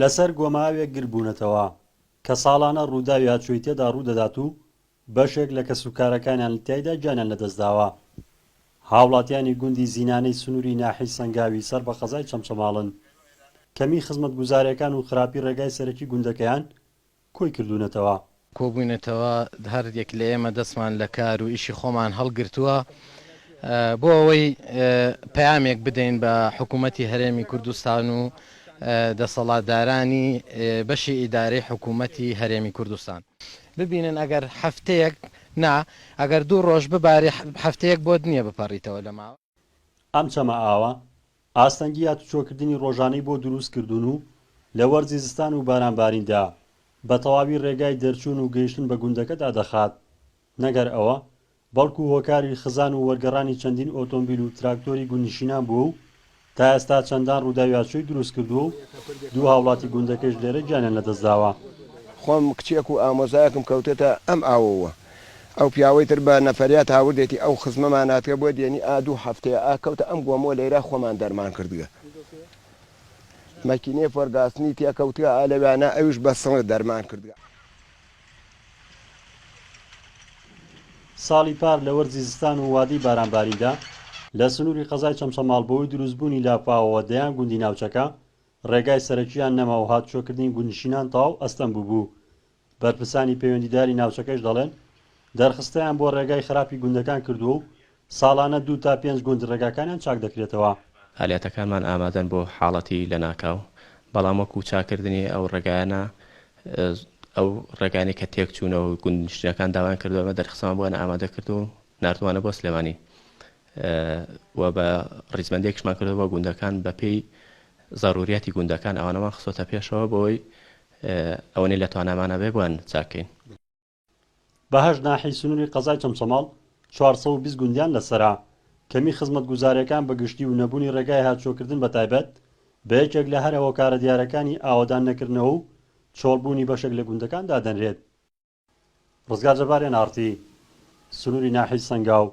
لەسەر گۆماوێک گربوونەتەوە کە ساڵانە ڕووداوی هاتوچۆی تێدا ڕوودەدات و بەشێک لە کەسوکارەکانیان تیایدا گیانیان لەدەستداوە. هاوڵاتیانی گوندی زینانەی سنووری ناحیەی سەنگاوی سەر بە قەزای چەمچەماڵن. کەمی خزمەتگوزارییەکان و خراپی ڕێگای سەرەکی گوندەکەیان کۆی کردوونەتەوە. کۆبووینەتەوە، هەر یەک لە ئێمە دەستمان لە کار و ئیشی خۆمان هەڵگرتووە بۆ ئەوەی پەیامێک بدەین بە حکوومەتی هەرێمی کوردستان و دەسەڵاتدارانی بەشی ئیدارەی حکوومەتی هەرێمی کوردستان. ببینن ئەگەر هەفتەیەک نا ئەگەر دوو ڕۆژ ببارێ هەفتەیەک بۆت نییە بپەڕیتەوە لە ماوە. ئەم چەمە ئاوە ئاستەنگی هاتوچۆکردنی ڕۆژانەی بۆ دروست کردوون و لە وەرزی زستان و بارانباریندا بە تەواوی ڕێگای دەرچوون و گەیشتن بە گوندەکە دادەخات، نەک هەر ئەوە، بەڵکو هۆکاری خزان و وەرگەڕانی چەندین ئۆتۆمبیل و تراکتۆری گوندنشینان بووە و تا ئێستا چەندان ڕووداوی هاتوچۆی دروست کردووە و دوو هاوڵاتی گوندەکەیش لێرە گیانیان لەدەستداوە. خۆم کچێک و ئامۆزایەکم کەوتۆتە ئەم ئاوەوە ئەو پیاوەی تر بە نەفەریات هاوردێتی ئەو خزمەمان هاتگە بۆ دێنی ئا دوو هەفتەیە ئا کەوتە ئەم گۆمەوە لەیرا خۆمان دەرمان کردگە مەکینەی فۆرگاسنی تێکەوتگە ئا لەویانە ئەویش بە سنگ دەرمان کردگە. ساڵی پار لە وەرزی زستان و وادەی بارانباریندا لە سنووری قەزای چەمچەماڵ بەهۆی دروستبوونی لافاوەوە دەیان گوندی ناوچەکە ڕێگای سەرەکییان نەما و هاتوچۆکردنی گوندنشینان تەواو ئەستەم بووبوو. بەرپرسانی پەیوەندیداری ناوچەکەش دەڵێن، دەرخستەیان بۆ ڕێگای خراپی گوندەکان کردووە و ساڵانە دوو تا پێنج گوند ڕێگاکانیان چاکدەکرێتەوە. ئالیاتەکانمان ئامادەن بۆ حاڵەتی لەناکاو، بەڵام وەکو چاککردنی ئەو ڕێگایانە، ئەو ڕێگانەی کە تێکچوونە و گوندنشینەکان داوایان کردووە، ئێمە دەرخستەمان بۆیان ئامادە کردووە و ناردوومانە بۆ سلێمانی و بە ڕیزبەندییەکیشمان کردووە بۆ گوندەکان بەپێی زەرووریاتی گوندەکان ئەوانەمان خستۆتە پێشەوە بۆی ئەوەنەی لە توانامانە بێ بۆیان چاککەین. بە هەشت ناحیەی سنووری قەزای چەمچەماڵ 420 گوندیان لەسەرە. کەمی خزمەتگوزارییەکان بە گشتی و نەبوونی رێگای هاتوچۆکردن بە تایبەت بە یەکێک لە هەرە هۆکارە دیارەکانی ئاوەدان نەکردنەوە و چۆڵبوونی بەشێک لە گوندەکان دادەنرێت. رزگار جەبار، ئێن ئاڕ تی، سنووری ناحیەی سەنگاو.